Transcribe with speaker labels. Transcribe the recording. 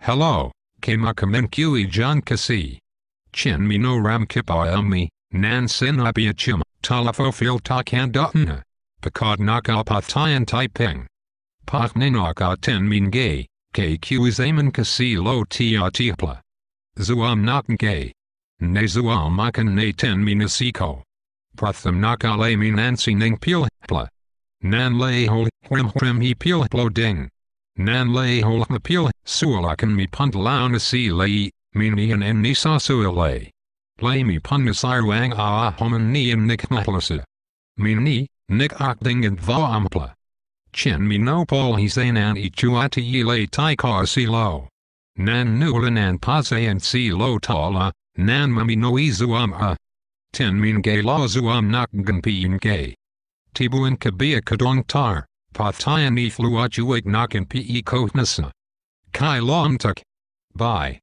Speaker 1: Hello, keimah kui John kasi. Chin mi no ram kipa mi, nan sin apia chim, talafo fil ta kan dutna. Pakad nak apathayan typing. Pak ninok ten min gay, kq zaman kasi lo tia tipla. Zuam nak gay. Ne zuam makan ne ten minasiko. Pratham nak ale minansi ning pil pla. Nan lay hol hrim hrim he pil plo ding. Nan lay hol the pil sualakan mi punt launa si lay, min ni en nisa sualay. Lay mi pun wang a homan ni en nik natlasa. Min ni, nik ak ding and va ampla. Chin mi no pol he zanan e chuati ye lay tai car si lo. Nan nulan an pase and si lo tala, nan mami no e zuam a. Tin min gay la zuam nak gan pin gay. Tibuan kabia kadong tar, pathayan e fluajuik nakan pe kotnasa. Kai long tuk. Bye.